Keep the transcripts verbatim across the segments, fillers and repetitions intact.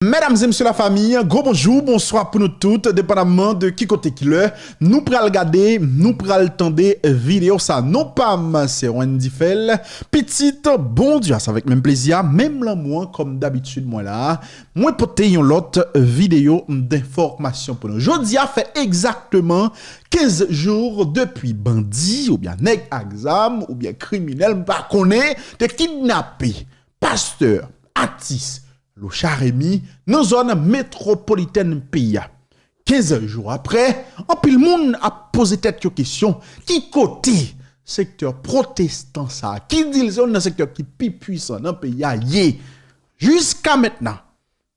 Medam e mesye lafanmi, gwo bonjou, bonswa pou nou tout, depandamman de ki kote ki lè nou pral gade, nou pral tande videyo sa. Non pa m se Wendy Fel, pitit Bondye a, se avèk menm plezi a, menm lanmou an, kòm dabitid mwen la. Mwen pote yon lòt videyo denfòmasyon pou nou. Jodi a fè egzakteman kenz jou depi bandi oubyen nèg ak zam oubyen kriminèl, m pa konnen, te kidnape pastè, atis Lochard Remy nan zòn metwopolitèn peyi a. Kenz jou apre, anpil moun ap poze tèt yo kesyon, ki kote sektè pwotestan sa a, ki di l se youn nan sektè ki pi pwisan nan peyi a, ye? Jiska mentnan,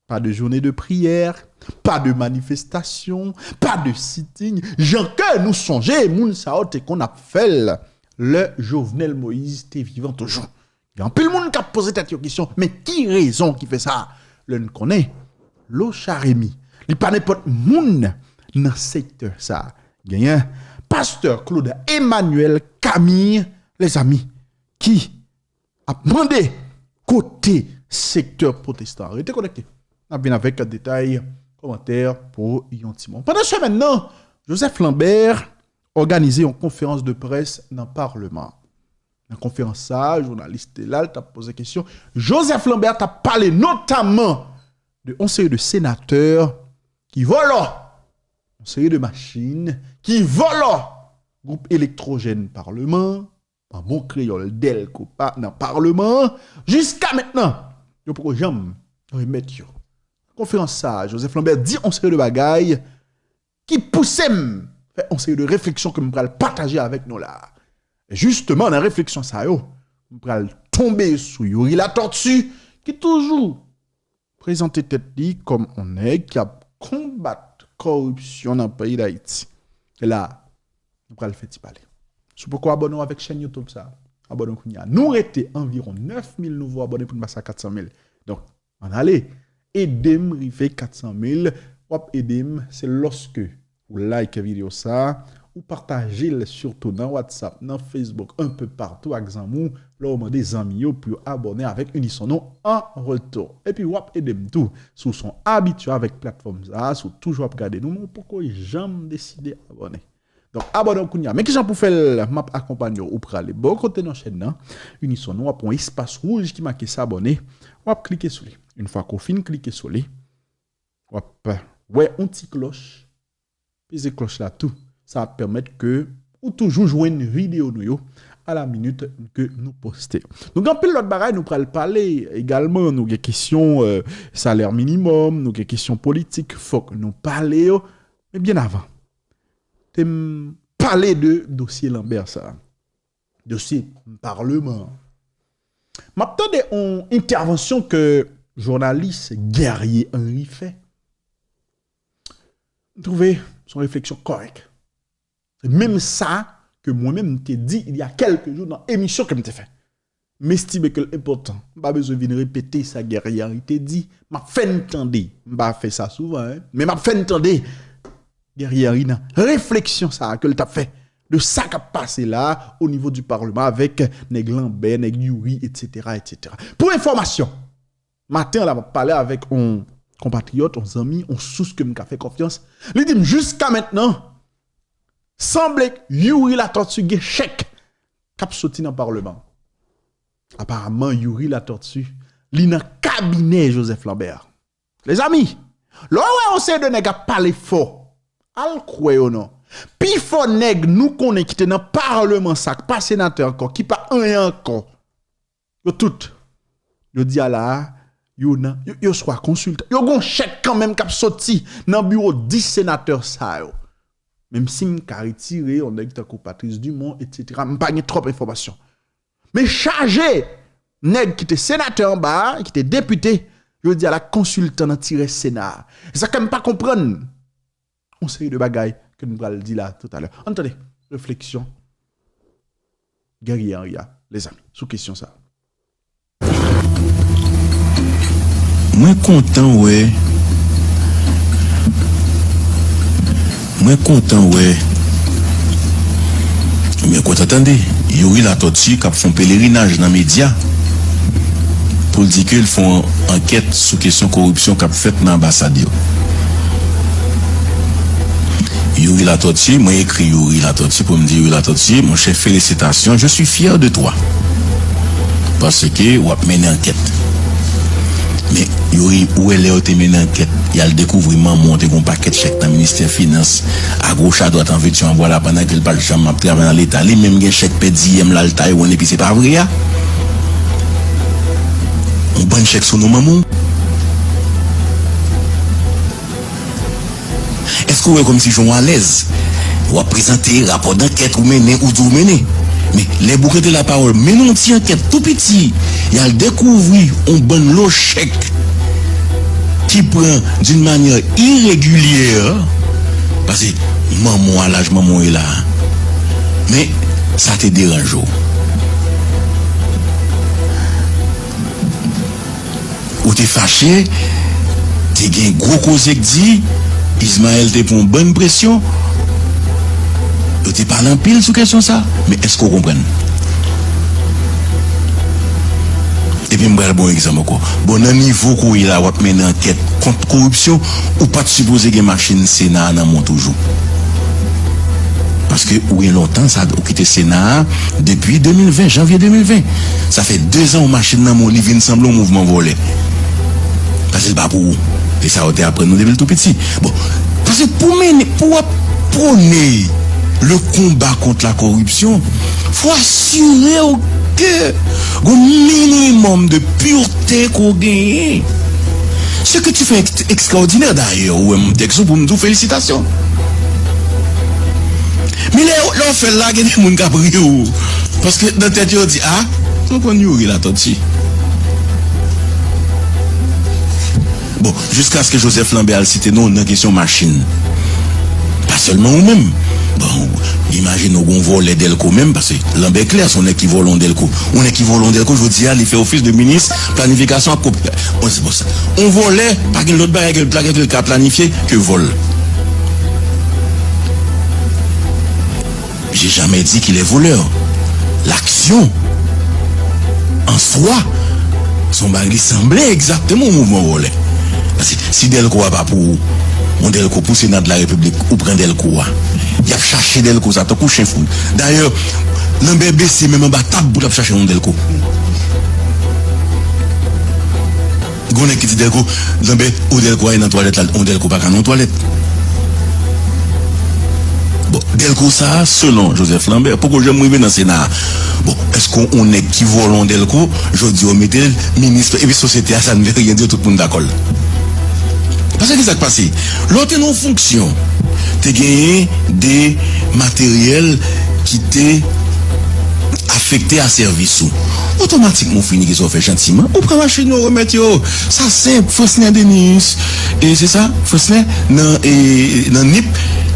pas de journée de prière, pas de manifestation, pas de sitting, jan ke nou sonje moun sa yo te konn ap fè l lè Jovenel Moïse te vivan toujou. Gen anpil moun k ap poze tèt yo kesyon, men ki rezon ki fè sa? Lè n konnen Lochard Remy, li pa nenpòt moun nan sektè sa. Genyen pastè Claude Emmanuel Camille, lèzanmi, ki ap mande kote sektè pwotestan. Rete konekte. N ap vin avèk detay, kòmantè pou yon ti moman. Pandan semèn nan, Joseph Lambert òganize yon konferans de près nan Palman. Nan konferans sa a, jounalis te la, l t ap poze kesyon. Joseph Lambert t ap pale notaman de yon seri de senatè ki vòlò yon seri de machin, ki vòlò gwoup elektwojèn Palman, an bon kreyòl, dèl kopa nan Palman an, jiska mentnan, yo poko janm remèt yo. Konferans sa a, Joseph Lambert di yon seri de bagay ki pouse m fè yon seri de refleksyon ke m pral pataje avèk nou la a. E jisteman, nan refleksyon sa yo, m pral tonbe sou Youri Latortue, ki toujou prezante tèt li kòm yon nèg ki ap konbat kòripsyon nan peyi Dayiti. E la, nou pral fè ti pale. Si w poko abòne w avèk chèn YouTube sa, abòne w kounye a. Nou rete anviwon nèf mil nouvo abòne pou n pase a kat san mil. Donk, ann ale, ede m rive kat san mil. W ap ede m, se lòske ou like videyo sa, ou pataje l sitou nan WhatsApp, nan Facebook, un peu partout ak zanmi w, lè w mande zanmi yo pou yo abòne avèk Unison nou an retou. Epi w ap ede m tou, si w se yon abitye avèk platfòm sa, si w toujou ap gade nou, men w poko janm deside abòne. Donk, abòne w kounye a. Men kijan pou fè l, m ap akonpanye w, ou prale bò kote nan chèn nan, Unison nou, w ap wè yon espas wouj ki make s'abonner, w ap klike sou li. Yon fwa ke w fin klike sou li, w ap wè yon ti klòch, peze klòch la tou. Sa ap pèmèt ke ou toujou jwenn videyo nou yo à la minute ke nou poste. Nou gen anpil lòt bagay nou pral pale egalman. Nou gen kesyon, euh, salè minimòm, nou gen kesyon politik, fòk nou pale yo. Men byen avan, te m pale de dosye Lambert sa, dosye Palman an. M ap tande yon entèvansyon ke jounalis Guerrier Henry fè. M twouve se yon refleksyon kòrèk. Se menm sa ke mwen menm m te di il y a quelques jours nan emisyon ke m te fè. M estime ke l enpòtan. M pa bezwen vin repete sa Guerrier Henry te di. M ap fè n tande. M pa fè sa souvan, en. Men m ap fè n tande Guerrier Henry nan refleksyon sa a ke l t ap fè de sa k ap pase la o nivo di Palman avèk nèg Lambert, nèg Youri, etsetera, etsetera. Pou enfòmasyon, maten an la, m ap pale avèk yon konpatriyòt, yon zanmi, yon sous ke m ka fè konfyans. Li di m, jiska mentnan, sanble Youri Latortue gen chèk k ap soti nan Palman. Aparamman, Youri Latortue, li nan kabinè Joseph Lambert. Lezanmi, lè w wè yon seri de nèg ap pale fò, al kwè yo non. Pifò nèg nou konnen ki te nan Palman sa, k pa senatè ankò, ki pa anyen ankò, yo tout, yo di a la a, yo nan, yo, yo swa konsiltan, yo gon chèk kanmenm k ap soti nan biwo dis senatè sa yo. Menm si m ka retire yon nèg tankou Patrice Dumont, etsetera, m pa gen twòp enfòmasyon. Men chaje nèg ki te senatè anba a, ki te depite, yo di a la konsiltan nan ti rès Sena a. E sa ke m pa konprann, yon seri de bagay ke nou pral di la toutalè. Ann tande refleksyon Guerrier Henry a, lezanmi, sou kesyon sa a. Mwen kontan wè, mwen kontan wè, mwen kontan tande Youri Latortue k ap fè yon pelerinaj nan medya pou l di ke l fè yon ankèt sou kesyon koripsyon k ap fèt nan anbasad yo. Youri Latortue, mwen ekri Youri Latortue pou m di Youri Latortue, monchè, felisitasyon, je suis fier de toi. Paske w ap mennen ankèt. Men, Youri, ou wè lè yo te mennen ankèt, y al dekouvri manman w te gen yon pakèt chèk nan ministè finans, agoch, adwat, an vètyè, an vwala, pandan ke l pa t janm ap travay nan Leta. Li menm gen chèk pè diyèm la, l Taiwan, epi se pa vre a. Yon bann chèk sou non manman w. Èske w wè kòmsi jan w alèz? W ap prezante rapò dankèt ou mennen, ou di w mennen. Men, lè boug rete lapawòl, mennen yon ti ankèt tou piti, y al dekouvri yon bann lo chèk ki pran d'une manière irrégulière, paske manman w a laj manman w ye la a. Men, sa te deranje w. Ou te fache, te gen gwo koze k di, Ismaël te pran yon bann presyon. Yo te pale anpil sou kesyon sa, men èske w konprann? Epi m pral ba w egzanp ankò. Bon, nan nivo kounye la, w ap mennen ankèt kont koripsyon, ou pa t sipoze gen machin Sena a nan men w toujou. Paske ou gen lontan sa, ou kite Sena a depi de mil ven, janvye de mil ven. Sa fè dezan ou machin nan men w, li vin sanble yon mouvman vòlè. Paske l pa pou ou. E sa yo te aprann nou depi l tou piti. Bon, paske pou mennen, pou w ap pwone le konba kont la koripsyon, fò asire w ke gon minimòm de pureté ke w genyen. Ce que tu fais est extraordinaire d'ailleurs, ou wè m tèks ou pou m di w felisitasyon. Men lè, lè w fè l la, gen de moun k ap ri w. Paske nan tèt yo, yo di, a, nou konn Youri Latortue. Bon, jiskaske Joseph Lambert al site non w nan kesyon machin. Pa sèlman ou menm. Bon, imajine w gon vòlè Dèlko menm, paske Lambert Clerc se yon nèg ki vòlè yon Dèlko. Yon nèg ki vòlè yon Dèlko, jodi a, li fè ofis de minis planifikasyon ak kop-, bon, se bon sa. Yon vòlè, pa gen lòt bagay ke l, ke l ka planifye ke vòl. J'ai jamais dit qu'il est voleur. L'action en soi, se yon bagay li sanble egzakteman yon mouvman vòlè. Paske si Dèlko a pa pou ou, yon Dèlko pou Sena de la Repiblik, ou pran Dèlko a. Y ap chache Dèlko sa tankou chen fou. Dayè, Lambert bese menm anba tab pou l ap chache yon Dèlko. Gon nèg ki di Dèlko, Lambert, ou Dèlko a nan twalèt la, yon Dèlko pa ka nan twalèt. Bon, Dèlko sa a, selon Joseph Lambert, poko janm rive nan Sena a. Bon, èske yon nèg ki vòlè yon Dèlko, jodi yo mete l minis, epi sosyete a, ça ne veut rien dire, tout moun dakò l. Paske ki sa k pase? Lè w te nan yon fonksyon, te genyen de materyèl ki te afekte a sèvis ou. Otomatikman, ou fini ki sa w fè jantiman, ou pran machin yo, remèt yo. Sa senp, Fransner Denis, e se sa, Fransner nan, e, nan nip,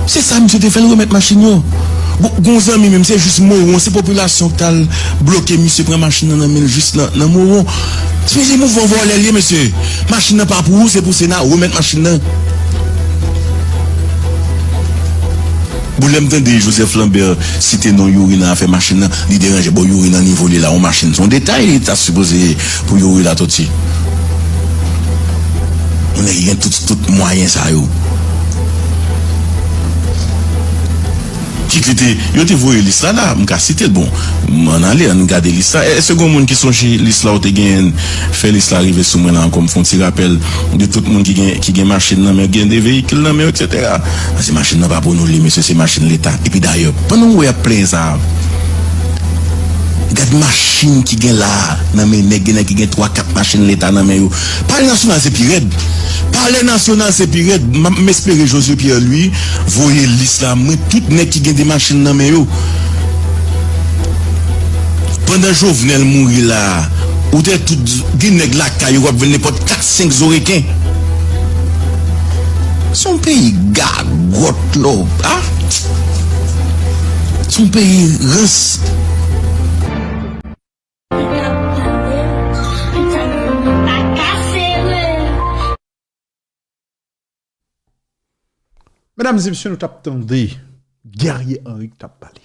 se sa misye te fè l, remèt machin yo. Gon, gon zanmi menm, se jis Mowon, se popilasyon ki t al bloke misye, pran machin nan nan men l jis nan, nan Mowon. Se, se mouvman vòlè l ye, mesye. Machin nan pa pou ou, se pou Sena, remèt machin nan. Bon, lè m tande Joseph Lambert site non Youri nan afè machin nan, li deranje. Bon, Youri nan nivo li la, yon machin se yon detay, li ta sipoze pou Youri Latortue. Yon nèg ki gen tout, tout mwayen sa yo. Kit li te, yo te voye lis la la, m ka site l. Bon, m ann ale, ann gade lis la. Èske gon moun ki sonje lis la ou te genyen, fè lis la rive sou mwen la ankò, m fè yon ti rapèl de tout moun ki gen, ki gen machin nan men, gen de veyikil nan men, etsetera. Paske machin nan pa pou nou li, mesye, se machin Leta. Epi dayè, pandan w wè y ap plenyen sa a, gad machin ki gen la a nan men nèg, gen nèg ki gen twa, kat machin Leta nan men yo. Palè Nasyonal se pi rèd. Palè Nasyonal se pi rèd. M, m espere Josué Pierre Louis voye lis la, mwen, tout nèg ki gen de machin nan men yo. Pandan Jovenel mouri la a, ou te tout gen nèg lakay yo k ap vann nenpòt kat senk zo reken. Se yon peyi gagòt, lò, a? Se yon peyi rans. Medam e mesye, nou t ap tande Guerrier Henry ki t ap pale.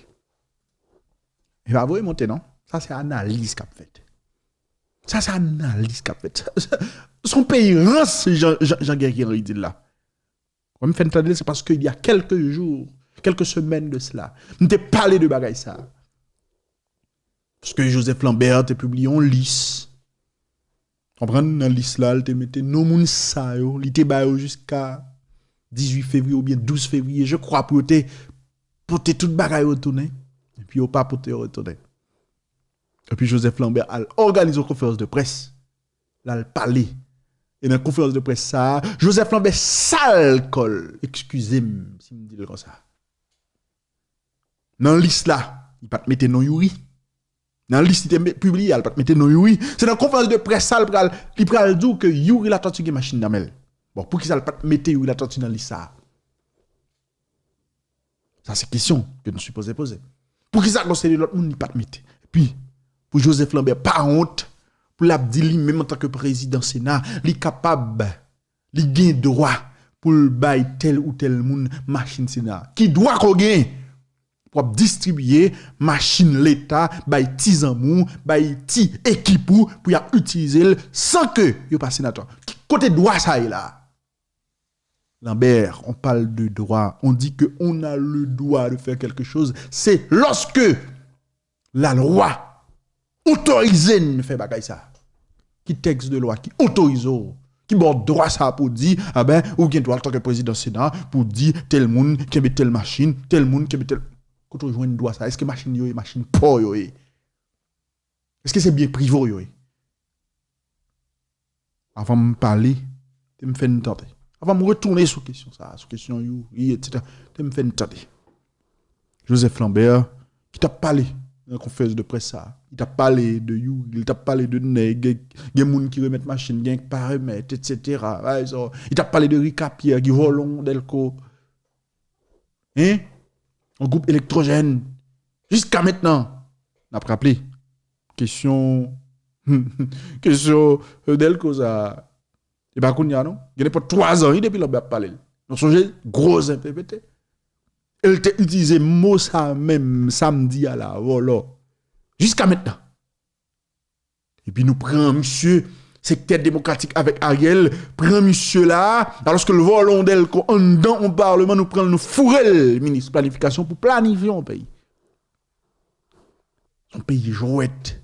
E pa voye monte non. Sa se analiz k ap fèt. Sa se analis k ap fèt. Se yon peyi rans, jan, jan, jan Guerrier Henry di l la. Mwen m fè n tande l, se paske il y a quelques jours, quelques semaines de cela, m te pale de bagay sa. Paske Joseph Lambert te pibliye yon lis. Konprann, nan lis la, l te mete non moun sa yo, li te ba yo jiska dizuit fevriye oubyen douz fevriye, je crois, pou yo te pote tout bagay yo tounen. Epi yo pa pote yo retounen. Epi Joseph Lambert al òganize yon konferans de près. L al pale. E nan konferans de près sa a, Joseph Lambert sal kò l. Eskize m si m di l konsa. Nan lis la, li pa t mete non Youri. Nan lis li te me- pibliye a, li pa t mete non Youri. Se nan konferans de près sa a, li pral, li pral di w ke Youri Latortue gen machin nan men l. Bon, poukisa l pa t mete Youri Latortue nan lis sa a? Sa se kesyon ke nou sipoze poze. Poukisa gon seri lòt moun li pa t mete? Epi, pou Joseph Lambert pa wont, pou l ap di li menm antanke prezidan Sena, li kapab, li gen dwa pou l bay tèl ou tèl moun machin Sena. Ki dwa ke w gen pou w ap distribiye machin Leta bay ti zanmi w, bay ti ekip ou, pou y ap itilize l san ke yo pa senatè? Ki kote dwa sa ye la? Lambert, on parle de droit, on dit que on a le droit de faire quelque chose, c'est lorsque la loi otorize n fè bagay sa. Ki tèks de lwa ki otorize w, ki ba w dwa sa pou di, a ben, ou gen dwa antanke prezidan Sena pou di tèl moun kenbe tèl machin, tèl moun kenbe tèl. Kote w jwenn dwa sa? Èske machin yo ye machin pa w yo ye? Èske se byen prive w yo ye? Avan m pale, te m fè n tande. Avan m retounen sou kesyon sa, sou kesyon Youri, etsetera, te m fè n tande. Joseph Lambert, ki t ap pale nan konferans de près sa, li t ap pale de Youri, li t ap pale de nèg, gen, gen moun ki remèt machin, gen ki pa remèt, etsetera. Bagay sa, li t ap pale de Ricapierre, ki vòlè yon dèlko. Hein? Yon gwoup elektwojèn. Jiska mentnan, n ap raple, kesyon, kesyon, euh, dèlko sa, e pa kounye a non. Gen nenpòt twa zan, wi, depi Lambert ap pale l. Nou sonje gwo zen P P T. E l te itilize mo sa menm, samdi a la, vòlò. Jiska mentnan. Epi nou pran misye, sektè demokratik avèk Ariel, pran misye la, alòske l vòlè yon dèlko anndan yon palman, nou pran l, nou foure l minis planifikasyon pou planifye yon peyi. Yon peyi jwèt.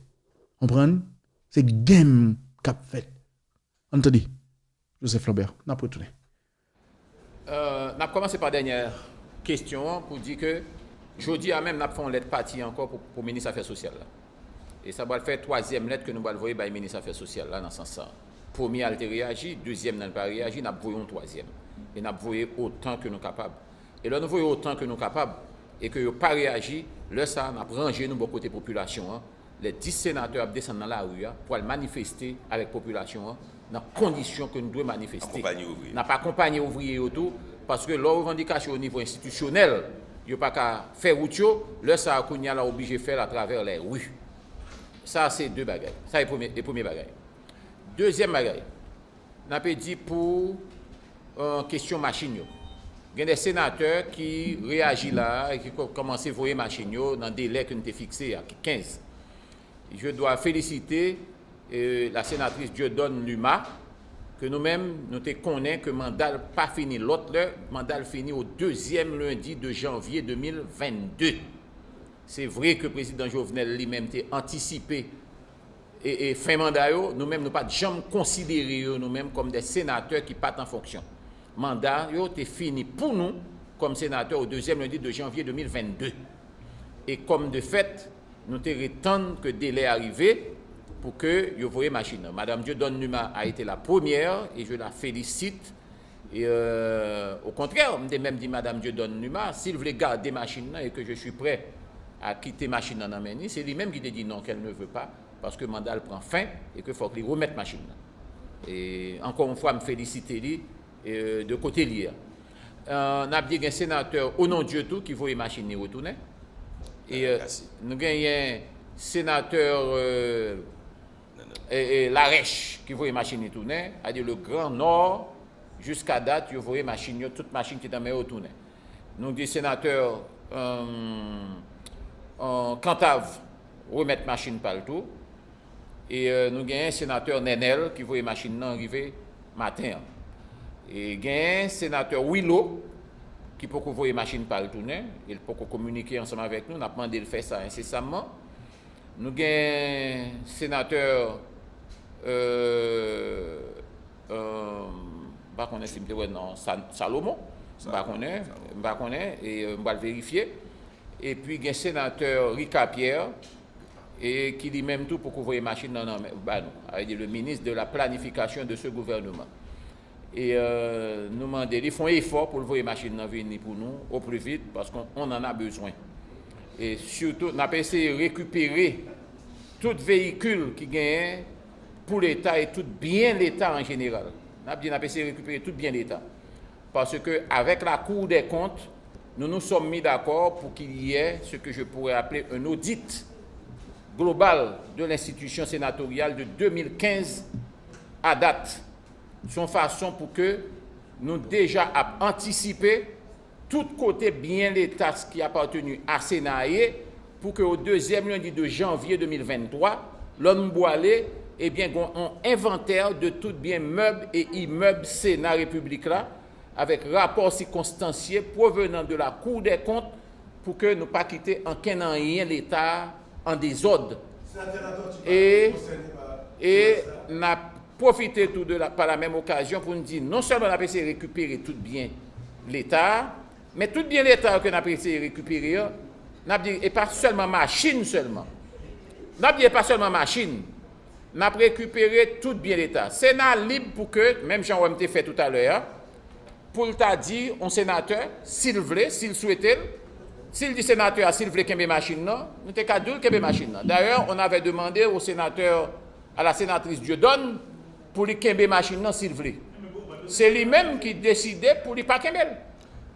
Konprann? Se game k ap fèt. Ann tande. Joseph Lambert, n ap retounen. Euh, n ap kòmanse pa dènyè kesyon an pou di ke jodi a menm n ap fè yon lèt pati ankò pou, pou minis afè sosyal la. E sa pral fè twazyèm lèt ke nou pral voye bay minis afè sosyal la nan sans sa. Premye a l te reyaji, dezyèm nan l pa reyaji, n ap voye yon twazyèm. E n ap voye otan ke nou kapab. E lè nou voye otan ke nou kapab, e ke yo pa reyaji, lè sa a n ap ranje nou bò kote popilasyon an, lè dis senatè ap desann nan lari a pou al manifeste avèk popilasyon an nan kondisyon ke nou dwe manifeste. Akonpanye ouvriye. N ap akonpanye ouvriye yo tou, paske lè revandikasyon o nivo enstitisyonèl, yo pa ka fè wout yo, lè sa a kounye a la oblije fè l atravè lè ri. Sa se de bagay. Sa e premye, e premye bagay. Dezyèm bagay, n ape di pou, euh, kesyon machin yo. Gen de senatè ki reyaji la a e ki kò- kòmanse voye machin yo nan delè ke n te fikse a, ki kenz. Je dois féliciter, euh, la sénatrice Dieudonne Luma, ke nou menm, nou te konnen ke manda l pa fini lòt lè, manda l fini o dezyèm lendi de janvye de mil vennde. Se vre ke prezidan Jovenel li menm te antisipe e, e fen manda yo, nou menm nou pa t janm konsidere yo nou menm kòm de senatè ki pa t an fonksyon. Manda yo te fini pou nou kòm senatè o dezyèm lendi de janvye de mil vennde. E kòm de fèt, nou te ret tann ke delè a rive pou ke yo voye machin nan. Madame Dieudonne Luma a été la première et je la félicite. E, euh, au contraire, m te menm di Madame Dieudonne Luma, si l vle gade machin nan e ke je suis prêt à quitter machin nan nan men li, se li menm ki te di non, qu'elle ne veut pas, paske manda l pran fen e ke fòk li remèt machin nan. E ankò yon fwa, m felisite li, e, de kote li a. Euh, n ap di gen senatè Onondieu tou ki voye machin li retounen. E, euh, nou genyen senatè, euh, e, e, Larèch ki voye machin li tounen, a di le Grand Nord, jiska dat, yo voye machin yo, tout machin ki nan men yo tounen. Nou di senatè, euh, euh, Kantav remèt machin pa l tou. E euh, nou genyen senatè Nènèl ki voye machin nan rive maten an. E genyen senatè Wilo ki poko voye machin pa l tounen, e l poko kominike ansanm avèk nou, n ap mande l fè sa ensesamman. Nou gen senatè, euh, euh, m pa konnen si m te wè nan Sa- Salomon, m pa konnen, m pa konnen, e euh, m pral verifye. Epi gen senatè Ricard Pierre, e ki li menm tou poko voye machin nan nan men ba nou, sa vle di le ministre de la planification de ce gouvernement. E euh, nou mande li fè yon efò pou l voye machin nan vini pou nou au plus vite, paske on en a besoin. E sitou, n ap eseye rekipere tout veyikil ki genyen pou Leta e tout byen Leta an jeneral. N ap di n ap eseye rekipere tout byen Leta. Parce que avec la Cour des comptes, nous nous sommes mis d'accord pour qu'il y ait ce que je pourrais appeler un audit global de l'institution sénatoriale de deux mille quinze à date. Se yon fason pou ke nou deja ap antisipe tout kote byen Leta ki apartenu a Sena a ye, pou ke o dezyèm lendi de janvye de mil venntwa, lè nou bwale, ebyen, gen yon envantè de tout byen mèb e imèb Sena Repiblik la, avèk rapò sikonstansye provenant de la Cour des comptes, pou ke nou pa kite ankenn anyen Leta an dezòd. E, e n ap pwofite tou de la, pa la menm okazyon pou n di non sèlman n ap eseye rekipere tout byen Leta, men tout byen Leta yo ke n ap eseye rekipere yo, n ap di e pa sèlman machin sèlman. N ap di e pa sèlman machin. N ap rekipere tout byen Leta. Sena lib pou ke, menm jan w wè m te fè toutalè a, pou l ta di yon senatè, si l vle, si l swete l, si l di senatè a, si l vle kenbe machin nan, nou te ka di l kenbe machin nan. D'ailleurs, on avait demandé au sénateur, à la sénatrice Dieudonne, pou li kenbe machin nan si l vle. Se li menm ki deside pou li pa kenbe l.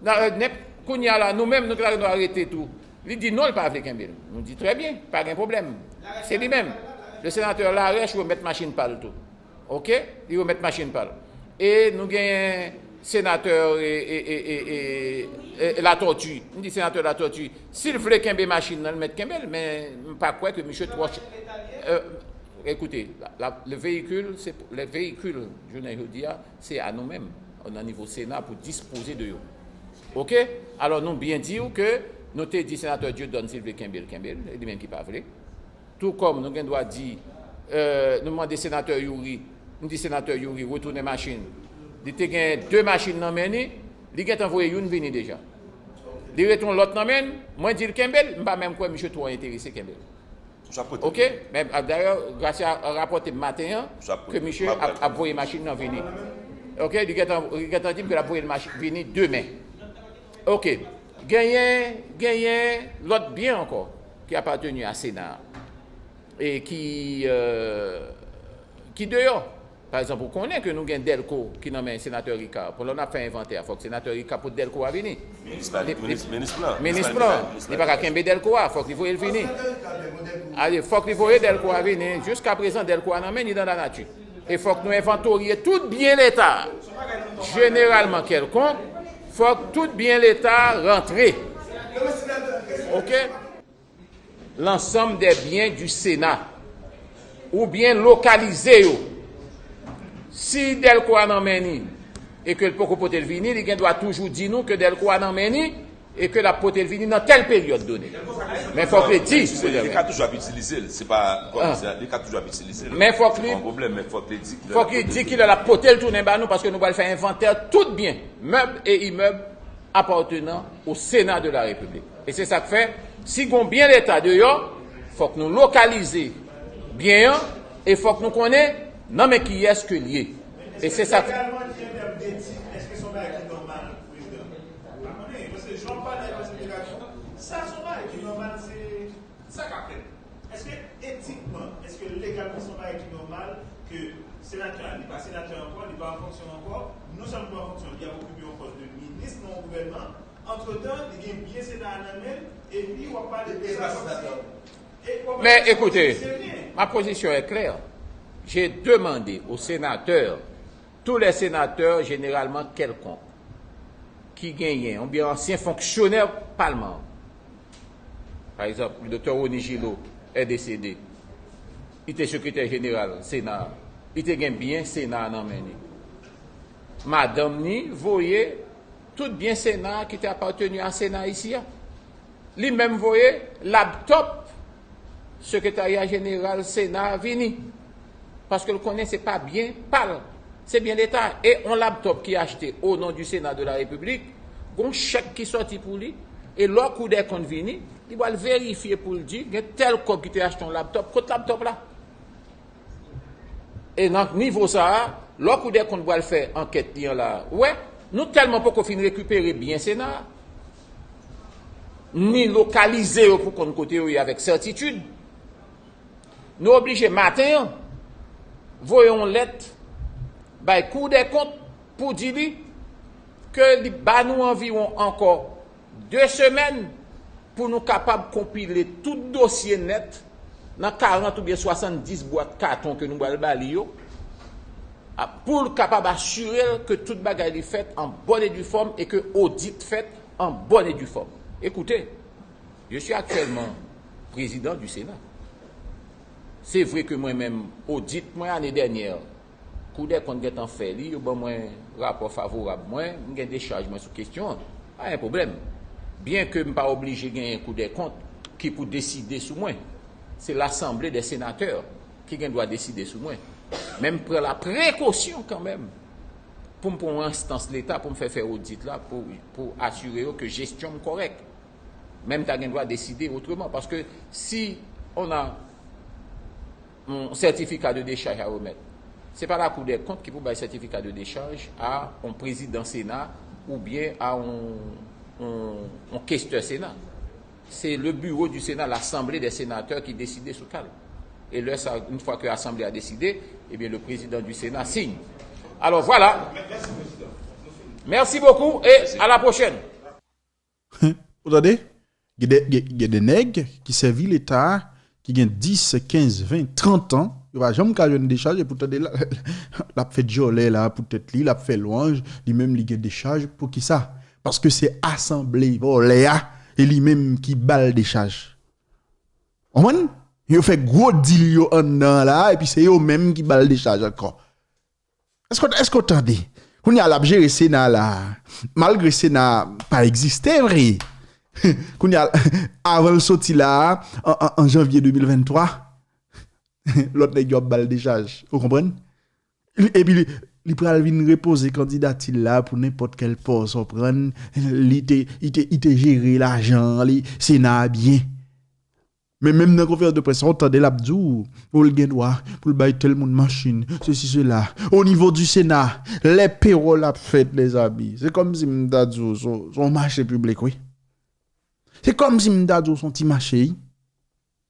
Nan, euh, nenp-, kounye a la, nou menm, nou ta gen dwa rete tou. Li di non, li pa vle kenbe l. Nou di trè byen, pa gen pwoblèm. Se li menm. Le sénateur Larèche remèt machin pa l tou. Oke? Li remèt machin pa l. E nou genyen senatè e, e, e, e, e, e Latortue. M di senatè Latortue, si l vle kenbe machin nan, l mèt kenbe l, men m pa kwè ke misye twò ch-, euh, écoutez, la, la, le véhicule, c'est pour, les véhicules, jounen jodi a, se a nou menm, nan nivo Sena, pou dispoze de yo. Oke? Alò, nou byen di w ke nou te di senatè Dieudonne, si l vle kenbe l, kenbe l, e li menm ki pa vle. Tou kòm nou gen dwa di, euh, nou mande senatè Youri, m di senatè Youri retounen machin. Li te gen de machin nan men li, li gentan voye youn vini deja. Li ret yon lòt nan men l, mwen di l kenbe l, m pa menm kwè misye twò enterese kenbe l. Oke? Men, a, dayè, Gracia rapòte m maten an ke misye ap, ap voye machin nan vini. Oke? Li gentan, li gentan di m ke l ap voye l machi-, vini demen. Oke. Genyen, genyen lòt byen ankò ki apateni a Sena a e ki, euh, ki deyò. Pa egzanp, ou konnen ke nou gen Dèlko ki nan men senatè Ricard. Pou lè n ap fè envantè a, fòk senatè Ricard pot Dèlko a vini. Minis pa li, minis, minis plan. Minis plan. Li pa ka kenbe Dèlko a, fòk li voye l vini. Ale, fòk li voye Dèlko a vini. Jiskaprezan, Dèlko a nan men li dan lanati. E fòk nou envantorye tout byen Leta. Jeneralman kèlkonk, fòk tout byen Leta rantre. Oke? L'ensemble des biens du Sénat, oubyen lokalize yo. Si Dèlko a nan men li e ke l poko pote l vini, li gen dwa toujou di nou ke Dèlko a nan men li e ke l ap pote l vini nan tèl peryòd done. Men fòk li di se Dèlko. Li ka toujou ap itilize l, se pa kòm se, li ka toujou ap itilize l. Men fòk li, se pa yon pwoblèm, men fòk li di kilè l ap pote l tounen ba nou, paske nou pral fè envantè tout byen, meubles et immeubles appartenant au Sénat de la République. E se sa k fè, si gon byen Leta deyò, fòk nou lokalize byen an e fòk nou konnen nan men kiyès ke l ye. E se sa k fè. Legalman, ki an tèm detik, èske se yon bagay ki nòmal, Prezidan? M pa konnen, paske jan w pale a, paske legalman, sa se yon bagay ki nòmal, se sa k ap fèt. Èske etikman, èske legalman se yon bagay ki nòmal ke senatè a, li pa senatè ankò, li pa an fonksyon ankò, non sèlman li pa an fonksyon, li ap okipe yon pòs de minis nan yon gouvènman, antretan, li gen byen Sena a nan men l, epi w ap pale de sa kòmsi, e w ap pale de sa kòmsi se byen. Mais écoutez, ma position est claire. J'ai demandé aux sénateurs, tous les sénateurs, généralement quelconques, ki genyen, oubyen ansyen fonksyonè palman an. Pa egzanp, le doktè Rony Gillot est décédé. Li te sekretè jeneral Sena a. Li te gen byen Sena a nan men li. Madanm ni voye tout byen Sena a ki te apateni a Sena isi a. Li menm voye laptòp sekretarya jeneral Sena a vini. Paske l konnen se pa byen pa l. Se byen Leta. E yon laptòp ki achte o non di Sena de la Repiblik, gon chèk ki sòti pou li. E lò Kou dè Kont vini, li pral verifye pou l di, gen tèl kòb ki te achte yon laptòp, kot laptòp la? E nan nivo sa a, lò Kou dè Kont pral fè ankèt li an la, ou wè, nou tèlman poko fin rekipere byen Sena a, ni lokalize yo pou konn kote yo ye avèk sètitid, nou oblije maten an voye yon lèt bay Kou dè Kont pou di li ke li ba nou anviwon ankò de semèn pou nou kapab konpile tout dosye nèt nan karant oubyen swasanndis bwat katon ke nou pral ba li yo, a, pou l kapab asire l ke tout bagay li fèt an bòn e di fòm e ke odit fèt an bòn e di fòm. Ekoute, je suis actuellement président du Sénat. Se vre ke mwen menm, odit mwen ane dènyè, Kou dè Kont gentan fè li, yo ban mwen rapò favorab mwen, m gen dechaj mwen sou kesyon an. Pa gen pwoblèm. Byen ke m pa oblije genyen Kou dè Kont ki pou deside sou mwen. Se Lasanble dè Senatè ki gen dwa deside sou mwen. Men m pran la prekosyon kanmenm pou m pran yon enstans Leta pou m fè fè odit la pou, pou asire yo ke jesyon m kòrèk. Men m ta gen dwa deside otreman. Paske si on a yon sètifika de dechaj a remèt, se pa Lakou dè Kont ki pou bay sètifika de dechaj a yon prezidan Sena oubyen a yon, yon, yon kestè Sena. Se le bureau du Sénat, l'Assemblée des sénateurs ki deside sou ka l. E lè sa, une fois que Assemblée a décidé, eh bien, le président du Sénat signe. Alors voilà. Merci beaucoup et à la prochaine. Ou tande? Gen de, gen, gen de nèg ki sèvi Leta a, ki gen dis, kenz, ven, trant an, yo pa janm ka jwenn dechaj, epi w tande l, l ap fè djòlè la pou tèt li, l ap fè lwanj, li menm li gen dechaj, poukisa? Paske se asanble vòlè a, e li menm ki ba l dechaj. Konprann? Yo fè gwo dil yo anndan an la, epi se yo menm ki ba l dechaj ankò. Èske, èske w tande? Kounye a l ap jere Sena la. Malgre Sena pa egziste vre. Kounye a, avan l soti la, an, an, an janvye de mil venntwa, lòt nèg yo ap ba l dechaj. Ou konprann? Epi li, li pral vin repoze kandidati l la pou nenpòt kèl pòs, ou konprann? Li te, li te, li te jere lajan li, Sena a byen. Men menm nan konferans de près sa, w tande l ap di w, o, l gen dwa pou l bay tèl moun machin, sesi, sela. O nivo di Sena, lè pewòl ap fèt, mezanmi, se kòmsi m ta di w, se yon, se yon mache piblik, wi. Se kòmsi m ta di w, se yon ti mache, wi.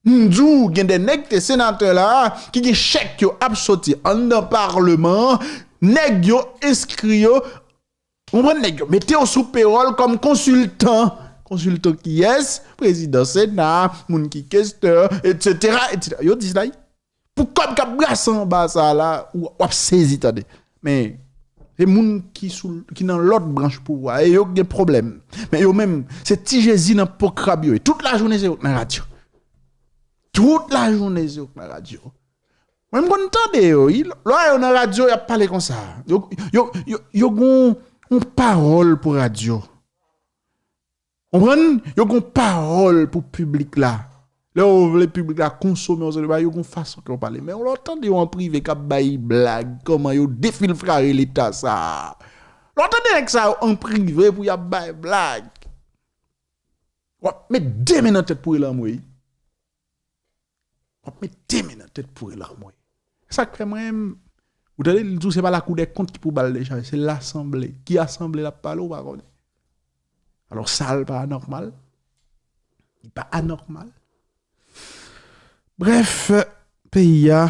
M di w, gen de nèg ki te senatè la, ki gen chèk yo ap soti anndan palman an, nèg yo enskri yo, Konprann nèg yo mete w sou pewòl kòm konsiltan. Konsiltan kiyès? Prezidan Sena, moun ki kestè, etsetera, etsetera. Yo di sa, wi. Pou kòb k ap brase anba sa a la, w ap sezi, tande. Men, se moun ki sou, ki nan lòt branch pouvwa, e yo ki gen pwoblèm. Men yo menm, se ti jezi nan po krab yo ye. Tout lajounen se yo k nan radyo. Tout lajounen se yo k nan radyo. Mwen m konn tande yo, wi. Lè w wè yo nan radyo, y ap pale konsa. Yo, yo, yo, yo gon yon pawòl pou radyo. Konprann? Yo gon pawòl pou piblik la. Lè yo vle piblik la konsome yon seri de bagay, yo gon fason ke yo pale. Men lè w tande yo an prive k ap bay blag, kòman yo defilflare leta sa a. Lè w tande nèg sa yo an prive pou y ap bay blag. W ap met de men nan tèt pou rele anmwe. W ap met de men nan tèt pou rele anmwe. Sa k fè mwen, ou tande l di w se pa Lakou dè Kont ki pou ba l dechaj, se Lasanble. Ki asanble l ap pale, ou pa konnen. Alò, sa l pa anòmal. Li pa anòmal. Brèf, peyi a,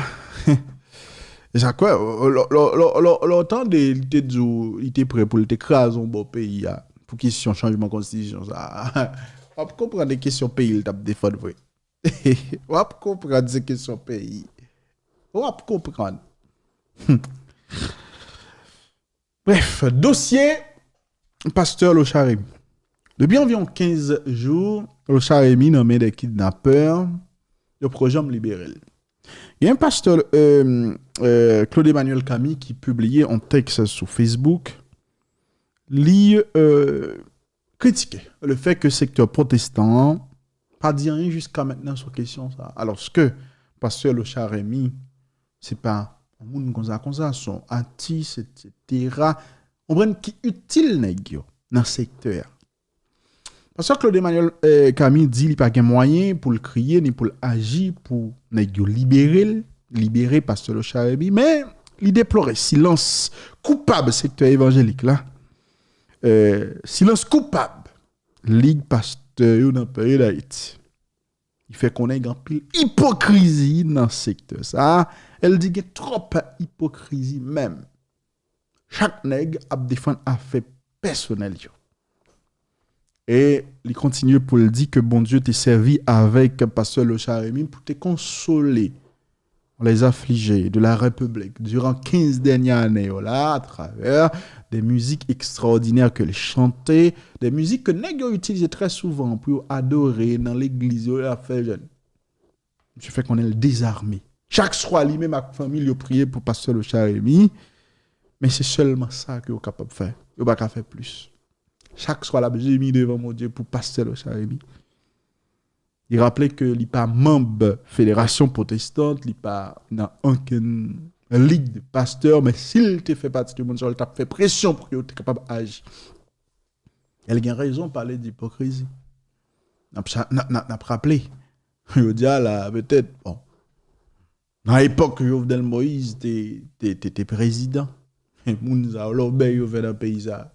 e sa k fè, lè w tande li te di w, li te prè pou l te kraze yon bò peyi a, pou kesyon chanjman konstitisyon sa a, w ap konprann e kesyon peyi l t ap defann vre. W ap konprann se kesyon peyi. W ap konprann. Brèf, dosye pastè Lochard Remy. Depi anviwon kenz jou, Lochard Remy nan men de kidnapè, yo poko janm libere l. Gen pastè, euh, euh, Claude Emmanuel Camille ki pibliye yon tèks sou Facebook. Li, euh, kritike le fè ke sektè pwotestan an pa di anyen jiska mentnan sou kesyon sa. Alòske pastè Lochard Remy, se pa yon moun konsa konsa, se yon atis, et cetera. Konprann ki itil nèg yo nan sektè a. Pastè Claude Emmanuel, eh, Camille di li pa gen mwayen pou l kriye ni pou l aji pou nèg yo libere l, libere pastè Lochard Remy, men li deplore silans koupab sektè evanjelik la, eh, silans koupab lig pastè yo nan peyi Dayiti. Li fè konnen gen anpil ipokrizi nan sektè sa a. El di gen twòp ipokrizi menm. Chak nèg ap defann afè pèsonèl yo. E li kontinye pou l di ke Bondye te sèvi avèk pastè Lochard Remy pou te konsole les affligés de la République durant kenz dènye ane yo la, atravè de mizik ekstraòdinè ke l chante, de mizik ke nèg yo itilize trè souvan pou yo adore nan legliz yo, yo ap fè jèn. Misye fè konnen l dezame. Chak swa, li menm ak fanmi l, yo priye pou pastè Lochard Remy, men se sèlman sa ke yo kapab fè. Yo pa ka fè plis. Chak swa, l ap jemi devan Bondye pou pastè Lochard Remy. Li raple ke li pa manm federasyon pwotestan, li pa nan okenn lig de pastè, men si l te fè pati de moun sa yo, l t ap fè presyon pou yo te kapab aji. El gen rezon pale de ipokrizi. N ap sa- n ap- n ap- n ap raple, jodi a la, petèt, bon, nan epòk Jovenel Moïse te, te, te, te prezidan, moun sa yo, lòbèy yo fè nan peyi sa.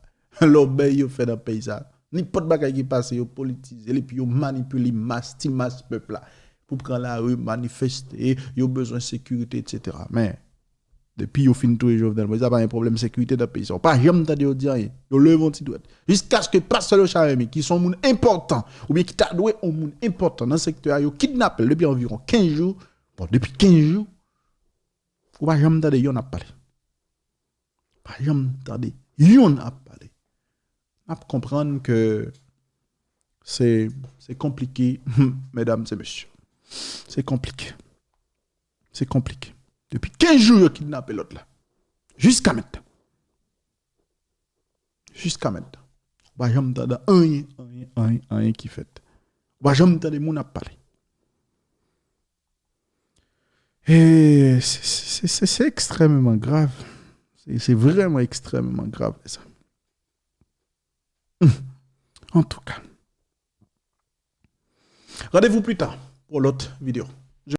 Lòbèy yo fè nan peyi sa. Nenpòt bagay ki pase, yo politize l epi yo manipile mas, ti mas pèp la. Pou pran lari, manifeste, yo bezwen sekirite, et cetera. Men, depi yo fin touye Jovenel Moïse, pa gen pwoblèm sekirite nan peyi sa. Ou pa janm tande yo di anyen. Yo leve yon ti dwèt. Jiskaske pastè Lochard Remy, ki se yon moun enpòtan, oubyen ki ta dwe yon moun enpòtan nan sektè a, yo kidnape l depi anviwon kenz jou. Bon, depi kenz jou, ou pa janm tande yonn ap pale. Pa janm tande yonn ap pale. N ap konprann ke se, se konplike, medam e mesye. Se konplike. Se konplike. Depi kenz jou yo kidnape lòt la. Jiska mentnan. Jiska mentnan. Ou pa janm tande anyen, anyen, anyen, anyen ki fèt. Ou pa janm tande moun ap pale. E se, se, se, se ekstrèmeman grav. Se, se vrèman ekstrèmeman grav, sa. Hmm. Antouka. Randevou pli ta pou lòt videyo.